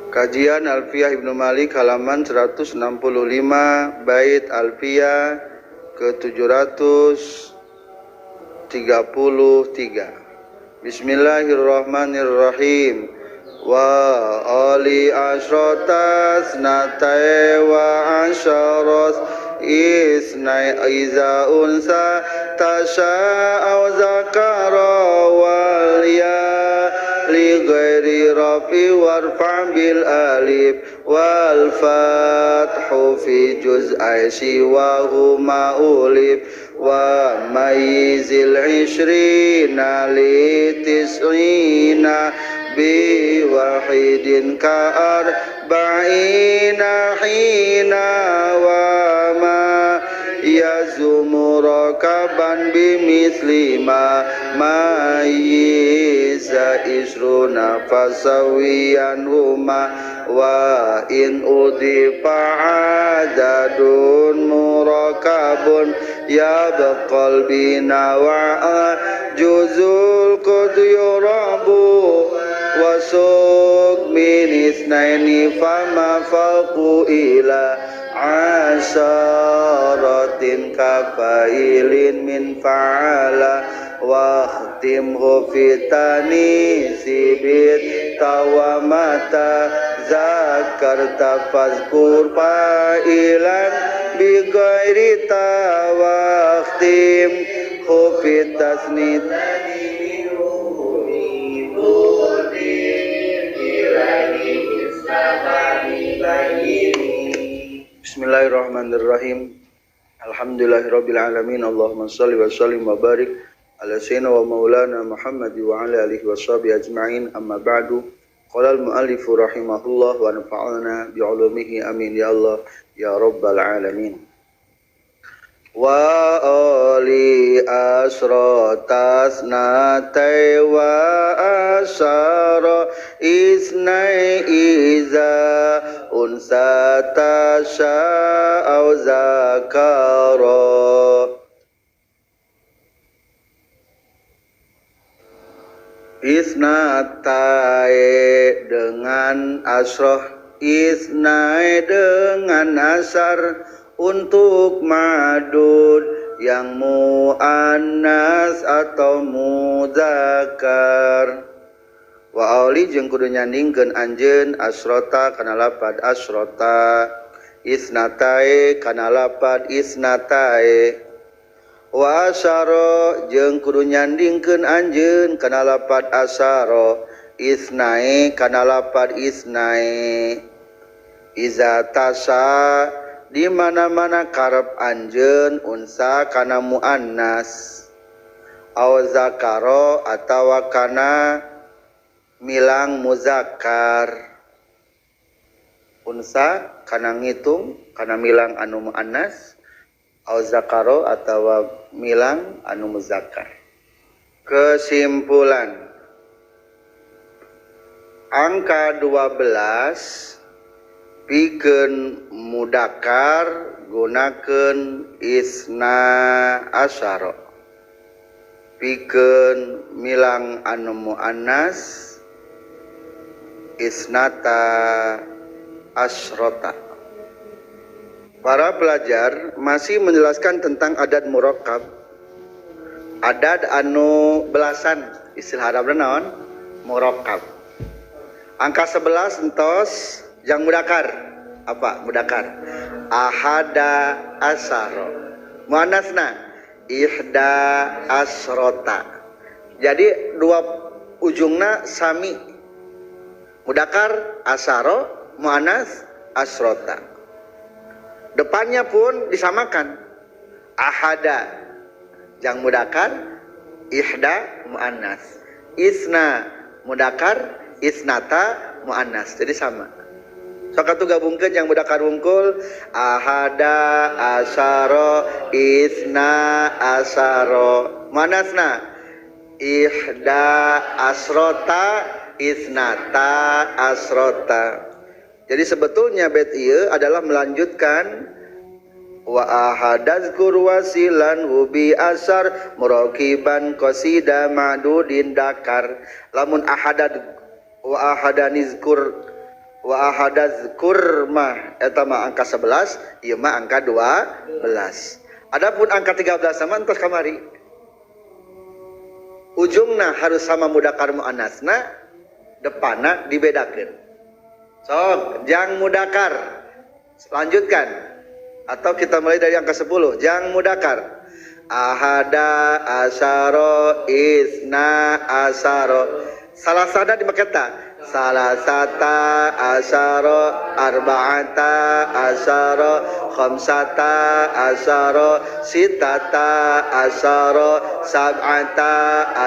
Kajian Alfiyah Ibnu Malik halaman 165 bait Alfiyah ke 733. Bismillahirrahmanirrahim. Wa ali asrotas natai wa asyaros isnai iza unsa tasha au zakara wal ya li ghairi rafi warfa bil alif wal fathu fi juz'ai siwahu ma'ulif wa mayizil ishrina li tis'ina bi wahidin ka arba'ina hina wa ma yazumu rakaban bimithli ma mayiza isruna fasawiyan huma wa in udifa adadun murakabun yabqal bina wa juzul qad yurabu wasuk min isnaini fama faqu ila asaratin kafailin min fa'ala wahtimhu fitani sibit tawamata zakarta fazkur fa'ilan bi ghairi tawahtim hufitasnit Bismillahirrahmanirrahim. Alhamdulillahirabbil alamin. Allahumma shalli wa sallim wa barik ala sayyidina wa maulana Muhammad wa ala alihi washabihi ajma'in. Amma ba'du. Qala al-mu'allif rahimahullah wa nafa'ana bi 'ulumihi amin ya Allah ya rabbal alamin. Wa ali asratas natai wa asara isnai iza unsa tasha au zakara. Isnatai dengan asroh, isnai dengan asar untuk madud yang muannas atau muzakkar. Wa auli jeung kudu nyandingkeun anjeun asrota kana lapad asrota, isnatae kana lapad isnatae. Wa asaro jeung kudu nyandingkeun anjeun kana lapad asaro, isnae kana lapad isnae. Iza tasa di mana-mana karep anjeun unsa kana muannas aw zakaro atawa kana milang muzakkar. Unsa kana ngitung kana milang anu muannas, aw zakaro atawa milang anu muzakkar. Kesimpulan, angka 12 pikeun mudakar gunakeun isna asyara, pikeun milang anu muannas isnata asrota. Para pelajar masih menjelaskan tentang adat murakkab, adat anu belasan, istilah Arabna naon? Murakkab. Angka 11 entos yang mudakar, apa mudakar? Ahada asaro. Muannasna ihda asrota. Jadi dua ujungna sami. Mudakar asaro, muannas asrota. Depannya pun disamakan. Ahada yang mudakar, ihda muannas. Isna mudakar, isnata muannas. Jadi sama. Sok atuh gabungkeun yang mudakar wungkul ahada asaro isna asaro muannasna ihda asrota isnata asrota. Jadi sebetulnya bait ieu adalah melanjutkan wa ahadazkur wasilan ubi asar murakiban qasida ma'dudin dakar. Lamun ahadad wa ahadanizkur Wa ahadazkur mah eta mah angka 11, ieu mah angka 12. Adapun angka 13 sama entos kamari. Ujungna harus sama mudakar muannasna, depanna dibedakeun. Sok, jang mudakar. Lanjutkan. Atau kita mulai dari angka 10, jang mudakar. Ahada asyara isna asyara. Salah sada di maketa. Salasata asyara arba'ata asyara khamsata asyara sitata asyara sab'ata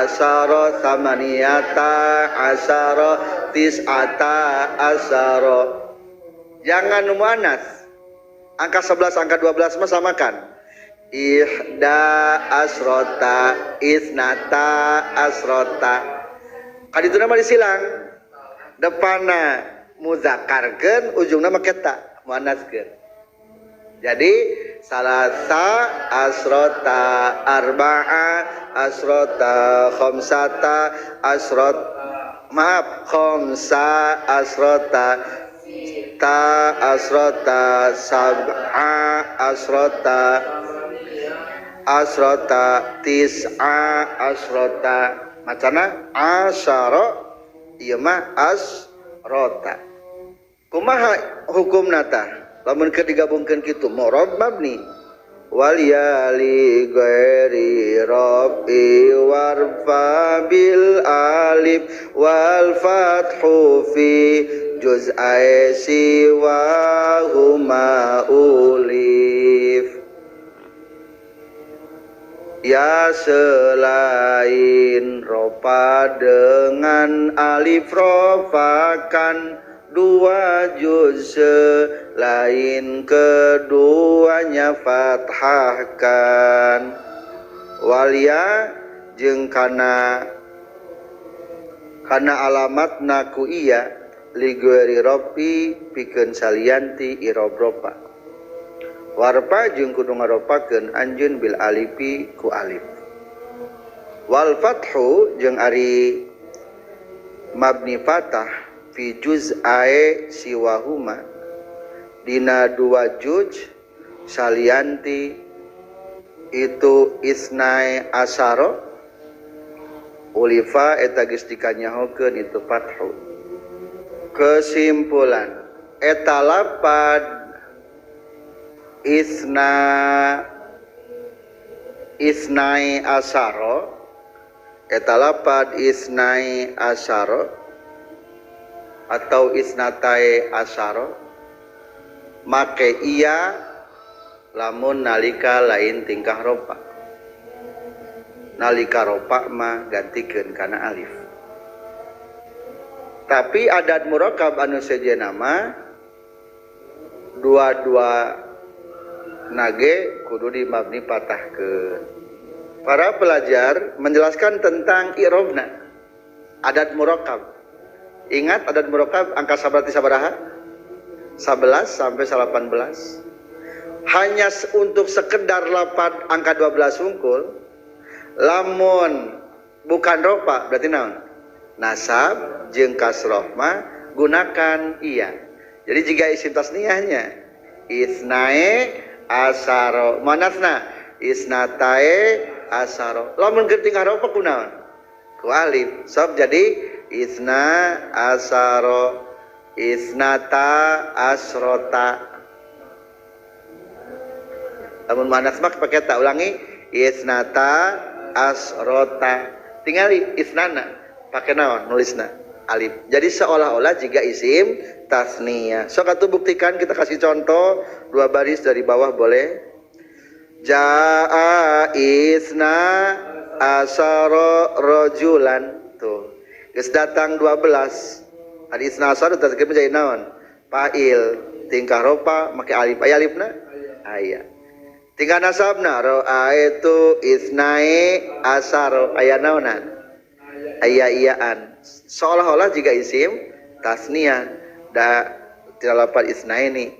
asyara samaniyata asyara tis'ata asyara. Jangan muannas. Angka 11 angka 12 mah samakan. Ihda asrota isnata asrota. Kaditu nama disilang. Depanna muzakarkeun ujungna make ta muannaskeun. Jadi salasa asrota arba'a asrota khamsata asrot maaf khamsa asrota ta asrota sab'a asrota asrota tis'a asrota macana asyara ieu mah asrota. Kumaha hukumna tah? Lamun keur digabungkeun kitu mu'rab mabni wal yali ghairi rabbi warfa bil alif wal fathu fi juz'ai siwahuma ulif. Ya selain ropa dengan alif rofakan dua juz selain keduanya fathahkan. Walia jeung kana kana alamatna ku iya ligueri ropi pikeun salianti irob ropa. Warpa jeung kudu ngaropakeun anjeun bil alifi ku alif. Wal fathu jeung ari mabni fathah fi juz'ae siwahuma dina dua juz salianti itu isnae asaro ulifa eta geus dikanyahokeun itu fathu. Kesimpulan eta lapad isna isnai asaro eta lapad isnai asaro atau isnatai asaro make iya lamun nalika lain tingkah ropa. Nalika ropa mah gantikeun kana alif. Tapi adat murakab anu sejenna mah dua-dua nage kudu dimabni patahkeun. Para pelajar menjelaskan tentang i'robna adat murakab. Ingat adat murakab angka sabarati sabaraha? 11 sampai 18. Hanya untuk sekedar lapat angka 12 wungkul, lamun bukan ropa berarti naon? Nasab jeung kasroh mah gunakan iya. Jadi jika isim tasniyahnya isnae asaro manasna isnatae asaro. Lamun keur tingkah ropa kunaon? Ku alif. Sob jadi isna asaro isnata asrota. Lamun manas mah pakai tak ulangi isnata asrota. Tingali isnana pakai naon nulisna alif. Jadi seolah-olah jika isim tasniyah. Sok atuh buktikan, kita kasih contoh dua baris dari bawah boleh. Jaa isna asara rajulan. Tuh. Geus datang 12. Ari isna asara tazkir menjadi naon? Fa'il. Tingkah ropa make alif. Aya alifna? Aya. Tingkah nasabna ra'aitu isnae asara. Aya naonan? Aya iyaan. Seolah-olah jika isim tasniyah da tidak lapat isnaini.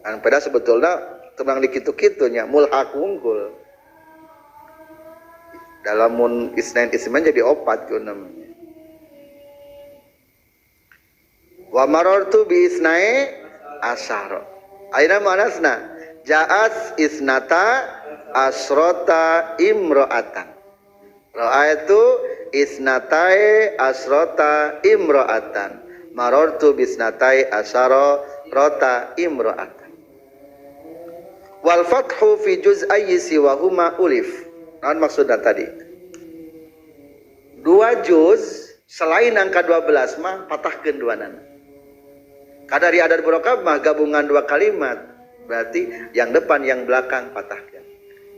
Anu pada sebetulnya tenang di kitu-kitunya mulhaq wungkul. Dalam mun isnain isman jadi opat ku namanya. Wa marartu bi isnai asyara. Ayeuna muannasna ja'at isnata asrota imro'atan. Ra'aitu isnatai asrota imro'atan. Marartu bisnatai asyara rota imro'atan. Wal fathu fi juz'ayyi siwahuma ulif. Naon maksudna tadi? Dua juz selain angka 12 mah patahkeun duanana. Kadari adad murakkab mah gabungan dua kalimat. Berarti yang depan yang belakang patahkeun.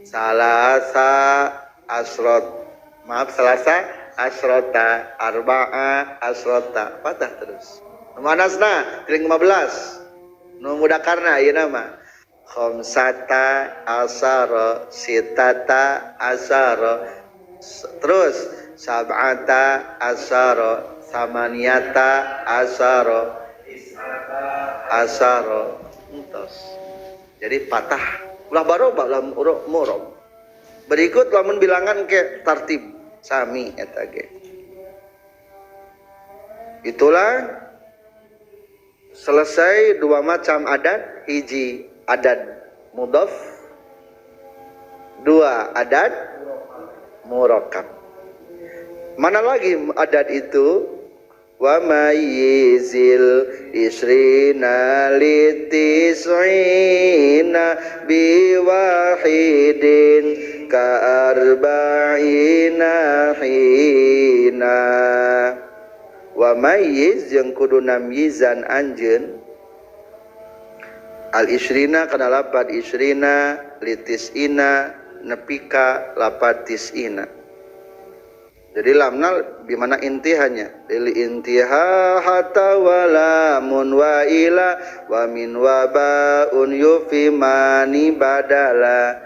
Salasa asrot, maaf salasa asrota, arba'a asrota, patah terus. Manasna 15. Nu mudakarna ayeuna mah khamsata asara, sitata asara, terus sab'ata asara, samaniyata asara, asara, entos. Jadi patah ulah baroba ulah murob. Berikut lamun bilangan ke tartib sami eta ge. Itulah selesai dua macam adat, hiji adat mudhof, dua adat murakkab. Mana lagi adat itu? Wa mayyizil isrina litis'ina biwahidin ka arba'ina hina. Wa mayyiz jeung kudu namyizan anjeun al isrina kana lapad isrina litis'ina nepi ka lapad tis'ina. Jadi lamna di mana intihanya? Lil intiha hatta walamun wa ila wa min wa baun yufimani badala.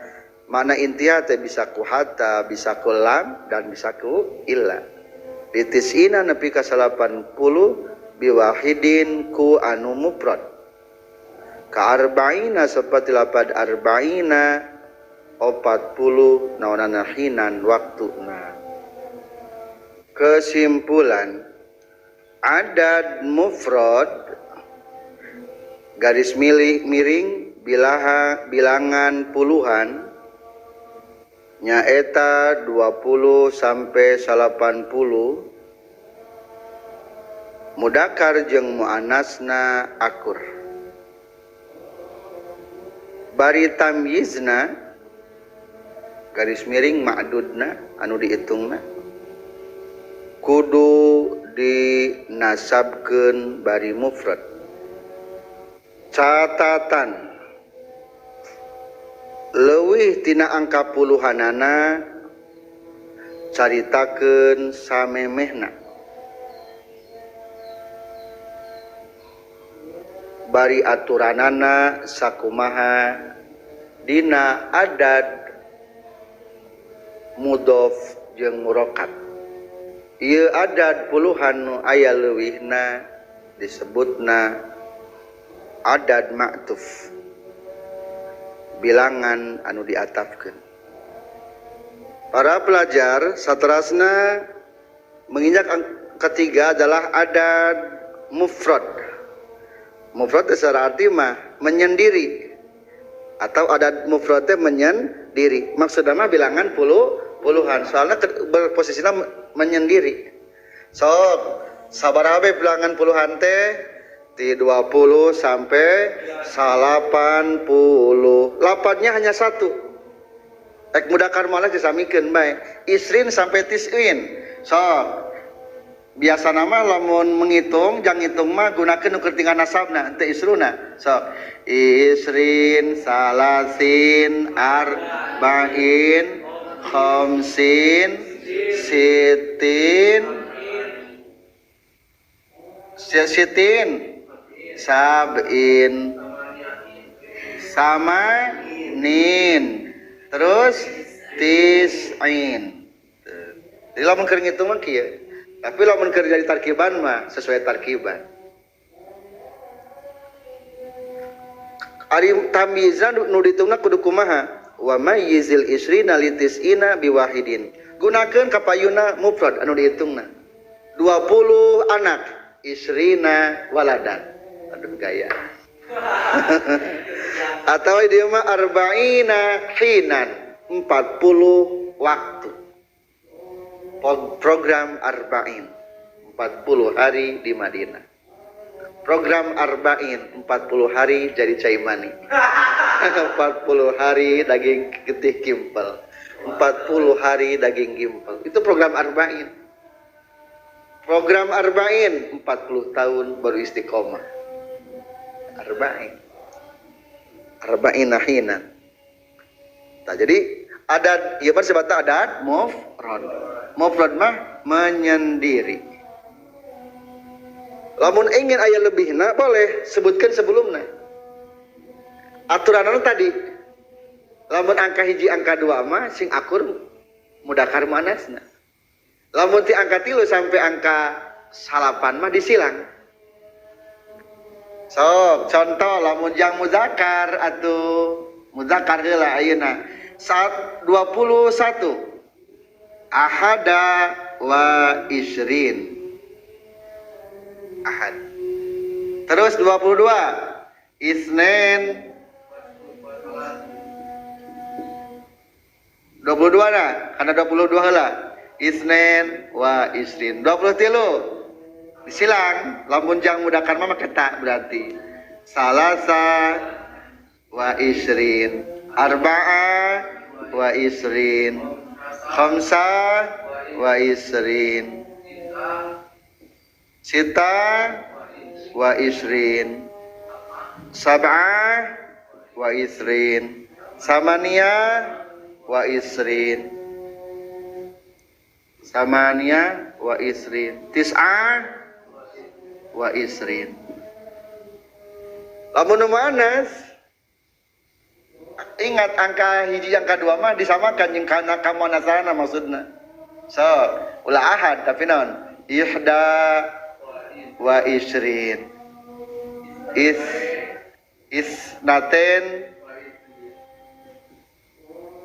Mana intiha teh bisa ku hatta, bisa ku lam dan bisa ku illa. Litisina nepi ka 80 biwahidin ku anu mufrad. Ka arba'ina seperti lapad arba'ina 40 naonana hinan waktuna. Kesimpulan adad mufrad garis miring bilaha bilangan puluhan nyaeta 20 sampai 80 mudakar jeung muannasna akur. Bari tamyizna garis miring ma'dudna anu diitungna kudu dinasabkeun bari mufrad. Catatan leuwih tina angka puluhanana caritakeun samemehna bari aturanana sakumaha dina adad mudhof jeung murakkab. Ieu adad puluhan nu aya leuwihna disebutna adad ma'tuf, bilangan anu diatafkeun. Para pelajar, saterasna menginjak ketiga adalah adad mufrad. Mufrad secara arti mah menyendiri atau adad mufrad teh menyendiri. Maksudna mah bilangan puluhan, soalnya berposisinya menyendiri. Sok sabaraha bilangan puluhan teh di 20 sampai 80. Lapannya hanya satu. Ek mudakar malah disamikeun bae. Isrin sampai tis'in. Sok biasa nama lamun menghitung jang ngitung mah gunakeun nu keur tinggal nasabna teu isruna. Sok isrin salasin arba'in khamsin sitin sitin sab'in sama nin terus tis'in. Jadi lamun keur ngitung mah kieu. Tapi lamun keur jadi tarkiban mah sesuai tarkiban. Ari tamyizna nu ditungna kudu kumaha? Wa mayyizil isrina litis'ina biwahidin. Gunakeun kapayuna mufrad anu dihitungna. 20 anak. isrina waladan. Aduh gaya. Atau dia mah arba'ina hinan, 40 waktu. Program arba'in, 40 hari di Madinah. Program arba'in, 40 hari jadi caimani. 40 hari daging getih kimpel, 40 hari daging gimpel. Itu program arba'in. Program arba'in, 40 tahun baru istiqomah. Arba'in. Arba'in hinan. Nah, jadi adat ieu mah sebutna adat mufrad. Mufrad mah menyendiri. Lamun ingin aya lebihna boleh sebutkan sebelumna. Aturanna tadi lamun angka hiji angka dua mah sing akur mudakar muannasna. Lamun ti angka 3 sampai angka 8 mah disilang. Sok contoh lamun jang muzakkar atuh muzakkar heula ayeuna saat 21 ahada wa isrin ahad. Terus 22 isnin 22 nah karena 22 heula isnin wa isrin. 23 disilang lamun jang mudakar mah make ta berarti salasa wa isrin, arba'a wa isrin, khamsa wa isrin, sita wa isrin, sab'a wa isrin, samania wa isrin, samania wa isrin, tis'a wa isrin. Lamun muannas ingat angka hiji angka dua mah disamakan jeung kana kamuannasana maksudna. So, ulah ahad tapi naon? Ihda wa isrin, is isnaten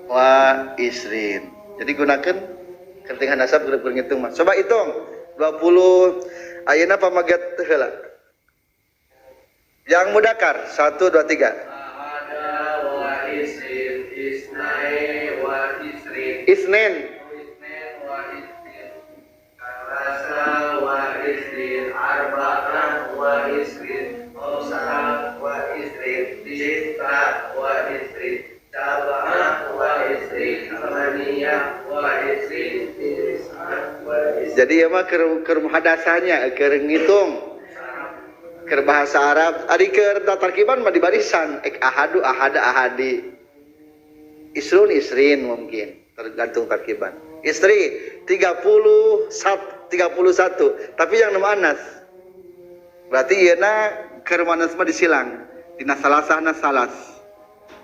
wa isrin. Jadi gunakan ketinggalan nasab keur ngitung mah. Coba hitung 20 ayeuna pamaget heula. Yang mudakar 1 2 3. Ahada wa isrin, isnai wa isrin, Isnin, isnin wa isrin, salasa wa isrin, arba'ah wa isrin, khamsah wa isrin, sittah wa isrin, sab'ah wa isrin, thamaniyah wa isrin, tis'ah wa isrin. Jadi ya mah keur muhadasahnya, keur ngitung, keur bahasa Arab, ari keur tarkiban mah di barisan, ek ahadu ahada ahadi. Isrun isrin mungkin, tergantung tarkiban. Istri 31, tapi yang nama anas. Berarti ieuna keur manas mah disilang, dina salasahna salas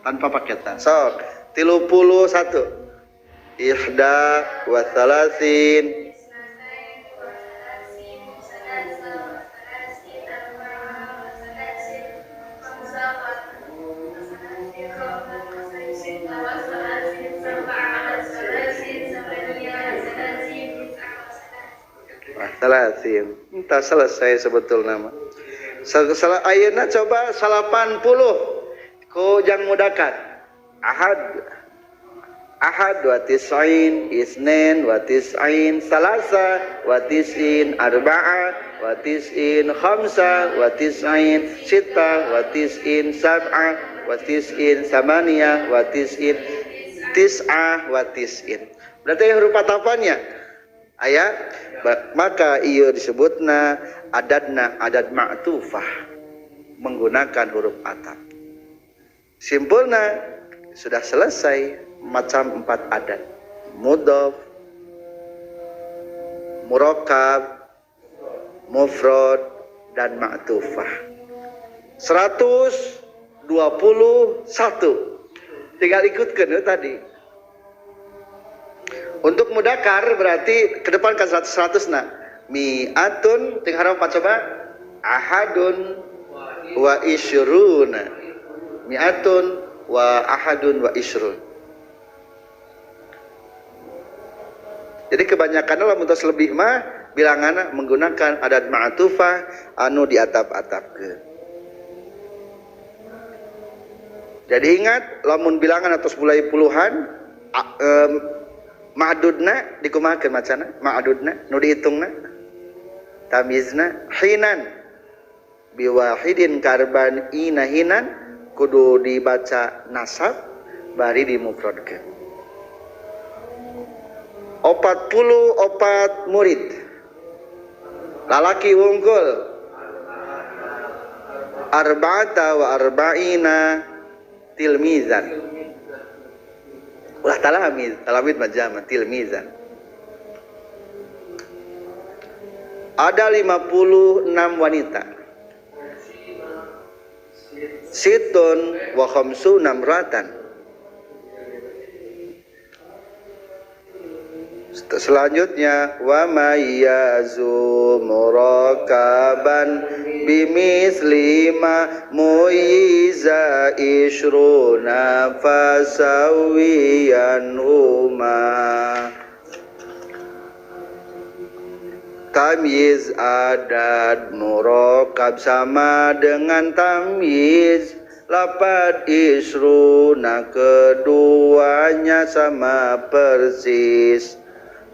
tanpa paketan. Sok 31. Ihda wa salasin, salasin. Entah selesai sebetulnya mah. Ayeuna coba 80 ku jang mudakar. Ahad. Ahad wa tis'in, isnin wa tis'in, salasa wa tis'in, arba'a wa tis'in, khamsa wa tis'in, sita wa tis'in, sab'a wa tis'in, samaniyah wa tis'in, tis'ah wa tis'in. Berarti huruf atapannya aya, maka ieu disebutna adadna adad ma'tufah menggunakan huruf ataf. Simpulna sudah selesai macam 4 adat: mudhof, murakkab, mufrad, dan ma'tufah. 121 tinggal ikutkan itu tadi. Untuk mudakar berarti ke depan kan 100 nah. Mi'atun tinggal huruf 4 coba. Ahadun wa isyruna. Mi'atun wa ahadun wa isyrun. Jadi kebanyakan lamun tos lebih mah Bilanganna menggunakan adat ma'tufah anu diatap-atapkeun. Jadi ingat lamun bilangan atos mulai puluhan ma'dudna dikumahakeun macana ma'dudna nu dihitungna tamyizna hinan biwahidin karban ina hinan kudu dibaca nasab bari dimufradkeun. 44 murid lalaki wungkul arba'ata wa arba'ina tilmizan ulah talamiz talamid majama tilmizan. Ada 56 wanita situn wa khamsuna imra'atan. Selanjutnya wa mayyazu murakaban bimislima muyiza ishruna fasawiyan huma. Tamyiz adad murakab sama dengan tamyiz lapad isruna, keduanya sama persis.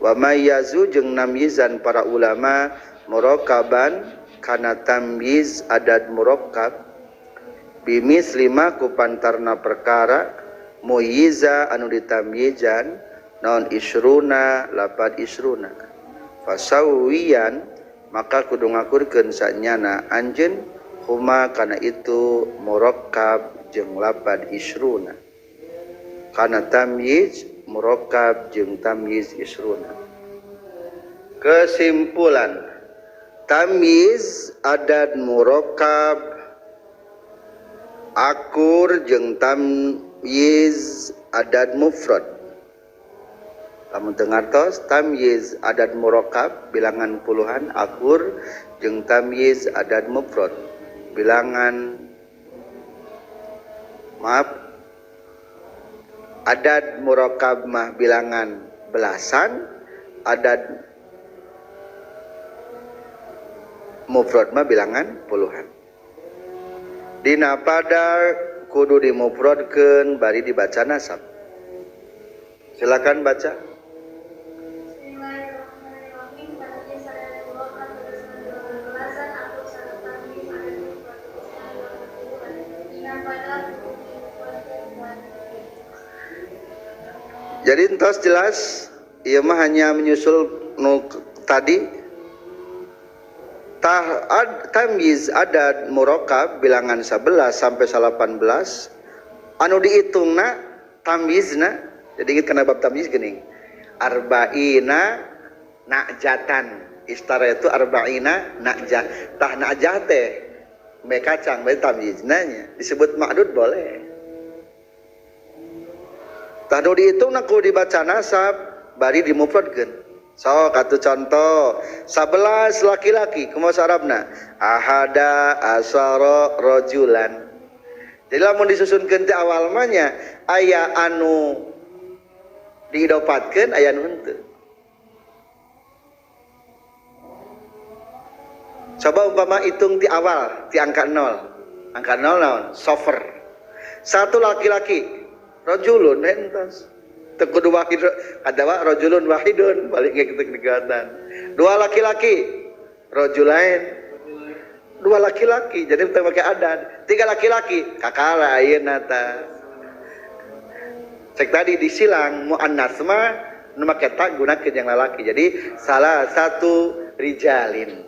Wa mayyazu jeung namyizan para ulama murakaban kana tamyiz adad murakab bimislima ku pantarna perkara muyiza anu ditamyizan naon isruna lapad isruna fasawiyan maka kudu ngakurkeun sanyana anjeun huma kana itu murakkab jeung lapad isruna kana tamyiz murakkab jeung tamyiz isruna. Kesimpulan tamyiz adad murakkab akur jeung tamyiz adad mufrad. Lamun teu ngartos tamyiz adad murakkab bilangan puluhan akur jeung tamyiz adad mufrad bilangan maaf adad murakkab mah bilangan belasan, adad mufrad mah bilangan puluhan. Dina pada kudu dimufradkeun bari dibaca nasab. Silakan baca. Jadi entos jelas ieu mah hanya menyusul nu tadi. Tamyiz adad murakkab bilangan 11 sampai 18 anu dihitungna tamyizna. Jadi ingat kana bab tamyiz geuning. Arba'ina najatan. Istara itu arba'ina najah. Tah najah teh me kacang berarti tamyizna nya. Disebut ma'dud boleh. Tah nu dihitungna kudu dibaca nasab bari dimufradkeun. So, katu contoh 11 laki-laki kumaha Arabna ahada asara rajulan. Jadi lamun disusunkeun ti awal mah nya aya anu diidopatkeun aya anu henteu. Coba umpama hitung ti awal ti angka 0. Angka 0 naon? Sofer. Satu laki-laki rajulun entos. Teu kudu wahid kadawa rajulun wahidun balik ge kitu digatan. Dua laki-laki rajulain. Dua laki-laki jadi teu make adan. Tiga laki-laki kakara ayeuna ta. Cek tadi disilang muannas mah nu make ta gunakeun yang lalaki. Jadi salah satu rijalin.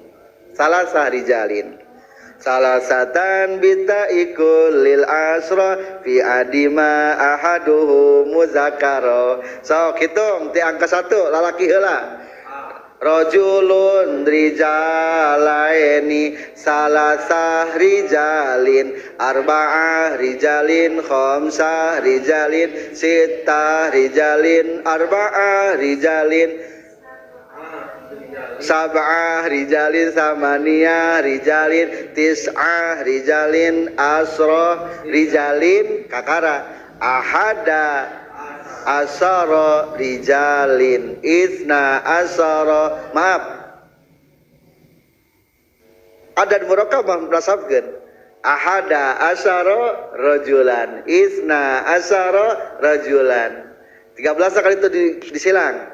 Salah sah rijalin. Salasatan bitaikul lil asra fi adima ahaduhu muzakkaro. Sok hitung ti angka 1 lalaki heula. Rajulun rijalaini salasah rijalin arba'ah rijalin khamsah rijalin sittah rijalin arba'ah rijalin sab'ah rijalin samaniyah rijalin tis'ah rijalin asra rijalin kakara ahada asara rijalin isna asara maaf Adad murakkab mah nasabkeun. Ahada asyara rajulan, isna asyara rajulan. 13 kali itu disilang.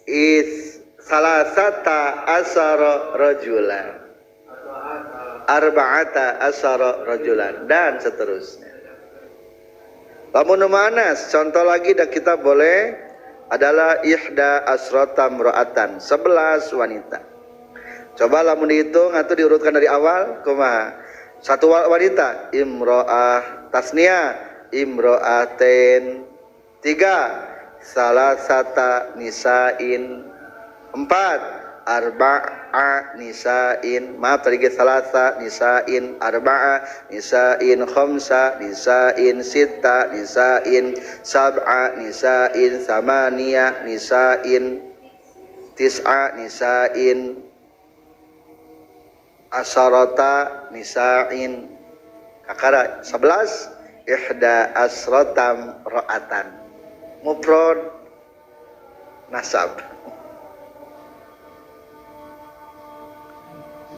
Is salasata asyara rajulan. Arba'ata asyara rajulan dan seterusnya. Lamun muannas, contoh lagi dan kita boleh adalah ihda asrata mra'atan, 11 wanita. Coba lamun dihitung atau diurutkan dari awal, kumaha? Satu wanita, imro'ah tasnia, imro'aten. 3, salasata nisa'in. 4, arba'a nisa'in. Maaf tadi ge salasa nisa'in, arba'a nisa'in, khamsa nisa'in, sita nisa'in, sab'a nisa'in, samaniya nisa'in, tis'a nisa'in, asarata nisa'in. Kakara 11, ihda asratam ra'atan. Mufrad nasab.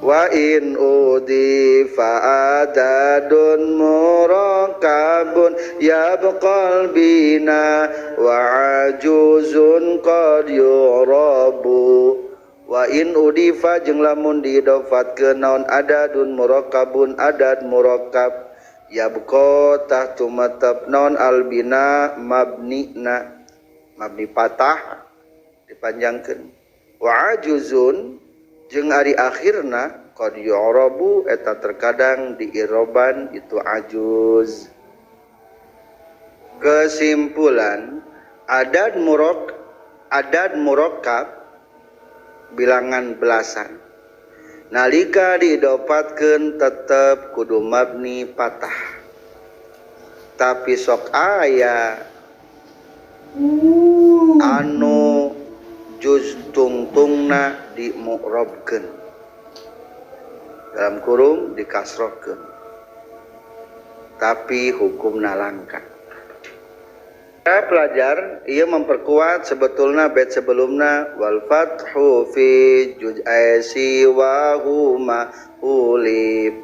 Wa in udifa adadun murakkabun yabqal bina wa ajuzun qad yurabu. Wa in udifa jeung lamun diidofatkeun naon adadun murakkabun adad murakkab yabqa tah tumatep naon albina mabnina, mabni patah dipanjangkeun. Wa ajuzun jeung ari akhirna qad yu'rabu eta terkadang diiroban itu ajuz. Kesimpulan, adad murakkab bilangan belasan nalika didopatkeun tetep kudu mabni patah, tapi sok aya anu juz tungtungna dimu'rabkeun dalam kurung dikasrohkeun, tapi hukumna langka. Pelajar ia memperkuat sebetulna bait sebelumna wal fathu fi juz'aisi wa huma ulib.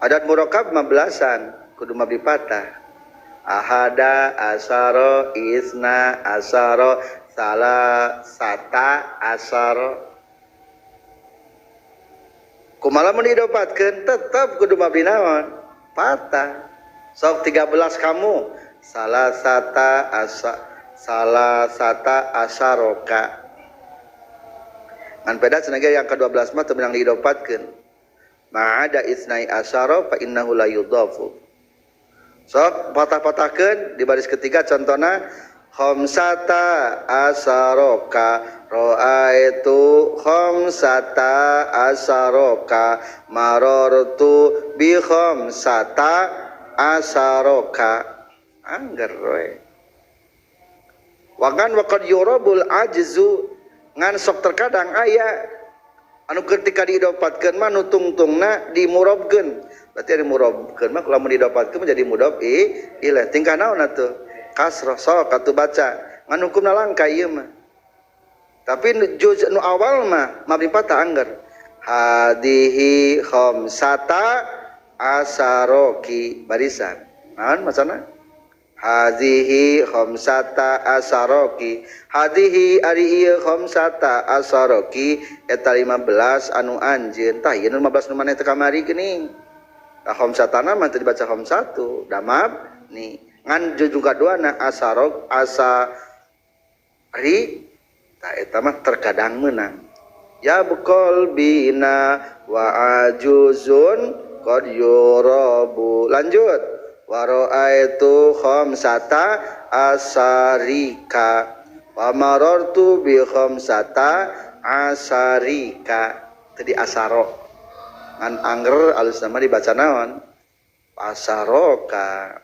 Adat murakkab mah belasan kudu mabni patah. Ahada asara isna asara salasata asara. Kumaha mun didopatkeun tetep kudu mabni naon? Patah. Sok 13 kamu salasata asa salasata asaroka. Ngan peda cenah yang ke-12 mah teu meunang didopatkeun. Ma'ada isnai asyara fa innahu la yudhafu. Sok patah-patahkeun di baris ketiga contohna khamsata asaroka ra'aitu khamsata asaroka marartu bi khamsata asaroka. Angger we. Wakan waqad yurabul ajzu ngan sok terkadang aya anu ketika didopatkeun mah nu tungtungna dimurabkeun. Berarti ari murabkeun mah lamun didopatkeun menjadi mudhof ilaih. Tingkah naon atuh? Kasroh sok atuh baca. Ngan hukumna langka ieu mah. Tapi juz nu awal mah mabni patah angger. Hadihi khamsata asaroki barisan. Naon maksudna? Hazihi khamsata asaroki. Hadihi ari ieu khamsata asaroki eta 15 anu anjeun. Tah ieu 15 nu maneh teh kamari geuning. Tah khamsatana mah teu dibaca khamsatu, da mabni. Ngan jujung kaduana asarok asari tah eta mah terkadang meunang. Ya bukol bina wa ajuzun qad yurabu. Lanjut. Wa ra'aitu khamsata asarika wa marartu bi khamsata asarika. Tadi asaro ngan angger alus nama dibaca naon? Asaroka.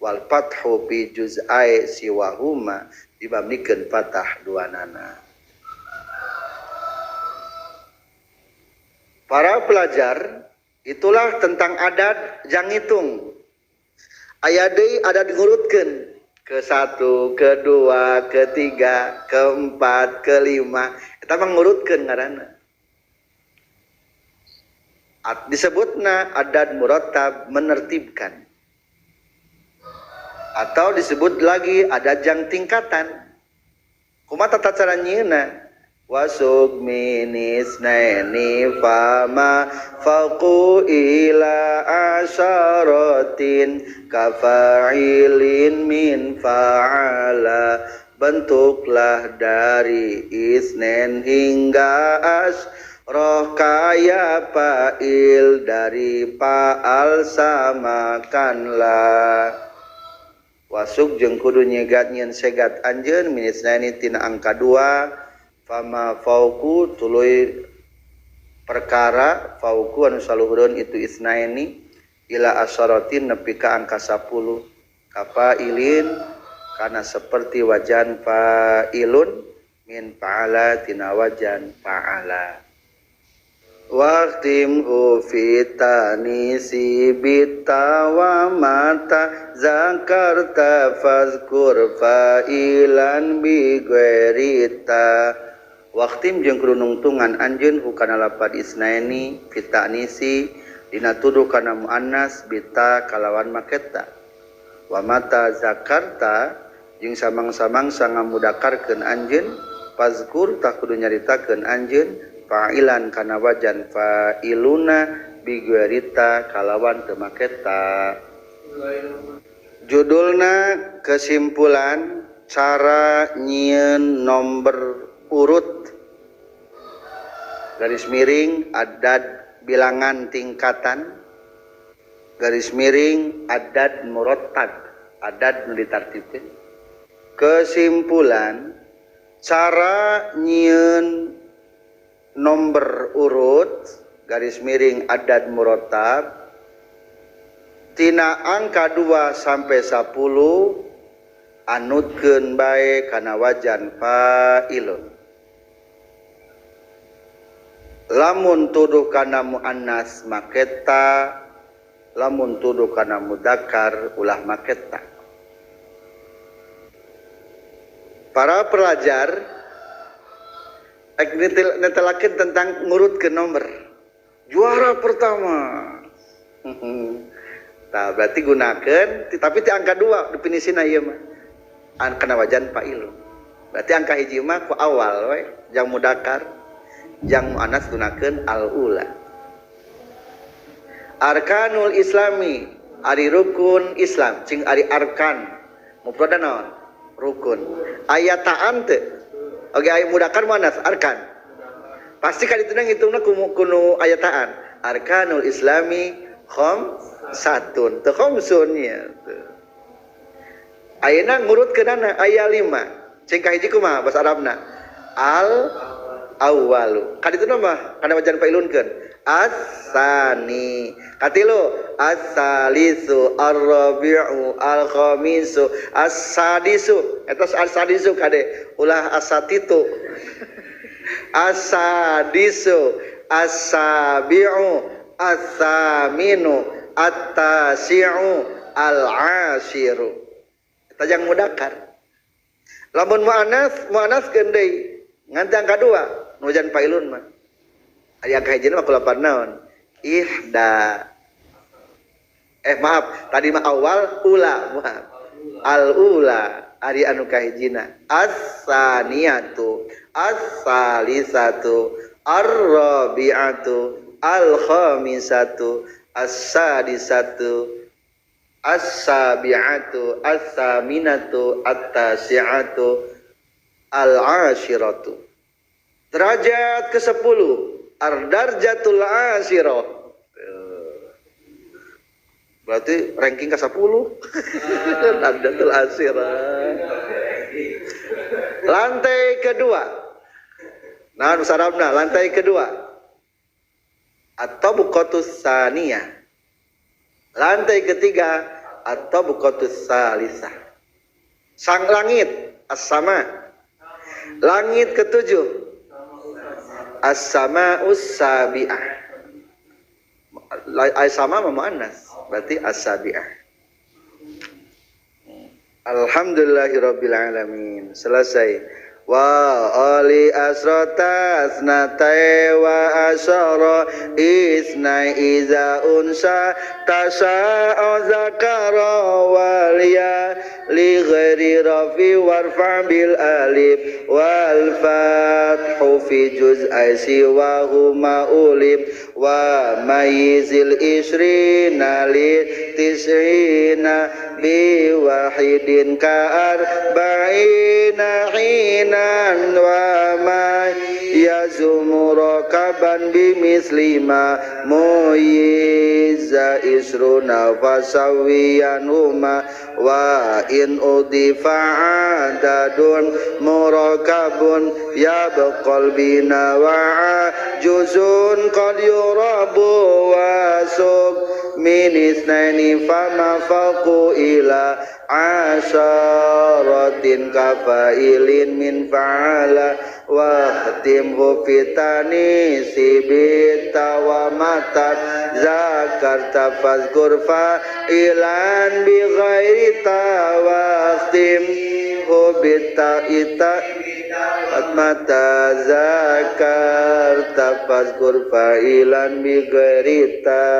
Wal fathu bi juz'ai siwahuma dibabnikeun patah duanana. Para pelajar, itulah tentang adat jang ngitung. Aya deui adat ngurutkeun ke 1, ke 2, ke 3, ke 4, ke 5. Eta mah ngurutkeun ngaranna. Disebutna adad murattab menertibkan. Atau disebut lagi adad jang tingkatan. Kumaha tata cara nyieunna? Wasuk minis naini fama faqu ila asyaratin kafa'ilin min fa'ala. Bentuklah dari isnen hingga asroh kaya fa'il dari fa'al samakanlah. Wasuk jeung kudu nyegat nyeun segat anjeun minis naini tina angka 2 fama fauku tuluy perkara fauku anu saluhureun itu isnaini ila asyaratin nepi ka angka 10 kafailin kana seperti wajan fa'ilun min fa'ala tina wajan fa'ala. Waqtimhu fi tanisi bita wa mata zakarta fazkur fa'ilan bi ghairita. Waqtim jeung kudu nungtungan anjeun hukana lapad isnaini fi ta'nisi dina tuduh kana muannas bita kalawan maketa. Wa mata zakarta jeung samang-samangsa ngamudakarkeun anjeun fazkur tah kudu nyaritakeun anjeun fa'ilan kana wajan fa'iluna biguerita kalawan teu maketa. Judulna kesimpulan cara nyieun nomor urut garis miring adad bilangan tingkatan garis miring adad murattab adad nu ditartibkeun. Kesimpulan cara nyieun nomor urut garis miring adad murattab tina angka 2 sampai 10 anutkeun bae kana wajan fa'ilun. Lamun tuduh kana muannas maketa, lamun tuduh kana mudzakkar ulah maketa. Para pelajar netelakeun tentang ngurut ke nomor juara pertama. Nah, berarti gunakan tapi ti angka 2 definisina ieu mah kana wajan fa'ilun. Berarti angka hiji mah ku awal we jang mudakar jang muannas gunakeun al ula. Arkanul islami ari rukun Islam cing ari arkan mufrad naon rukun aya ta'an teu. Oke, aya mudakar muannas arkan. Pasti kali itu ngitungna kuno ayataan. Arkanul islami khamsatun. Teu khamsun nya. Ayeuna ngurutkeunana aya 5. Cing kahiji kumaha bahasa Arabna? Al awwalu. Kaditu mah kana wajan failunkeun. As-sani. Katilu as-salisu, ar-rabi'u, al-khamisu, as-sadisu. Eta as-sadisu kade ulah asatitu. As-sadisu, as-sabi'u, as-saminu, at-tasi'u, al-ashiru. Eta jang mudakar. Lamun muannas, muannas keun deui. Ngan teh angka 2, nu wajan failun mah. Ari angka hijina mah kulapan naon? Ihda. Maaf, tadi mah awal ula, maaf. Al ula ari anu kahijina. As-saniyatu, as-salisatu, ar-rabi'atu, al-khamisatu, as-sadisatu, as-sabi'atu, as-saminatu, at-tasi'atu, al-ashiratu. Derajat ke-10, ar-darjatul ashirah. Berarti ranking ke-10. Darjatul ashirah. Lantai kedua. Nah, musarabna lantai kedua. Atau buqatus saniyah. Lantai ketiga atau buqatus salisah. Sang langit as-sama. Langit ketujuh as-sama'us sabi'ah. As-sama muannas berarti as-sabi'ah. Alhamdulillahirabbil alamin. Selesai. Wa ali asrata asnatai wa asyara isnai iza unsa tasa'a zakara waliya li ghairi rafi warfa bil alif wal fathu fi juz'ai siwahuma ulim wa mayizil isrina li tis'ina bi wahidin ka arba'ina hina wa ma yazumurakaban bimislima muyiza isruna fasawiyan huma wa in udifa adadun murakabun yabqal bina wa juzun qad yurabu wasuk min isnaini fama faqu ila asyaratin kafailin min fa'ala wa timhu fitani sibita wa matat zakarta fazkur fa'ilan bi ghairi tawastim hubita ita mata zakarta fazkur fa'ilan bi ghairi ta.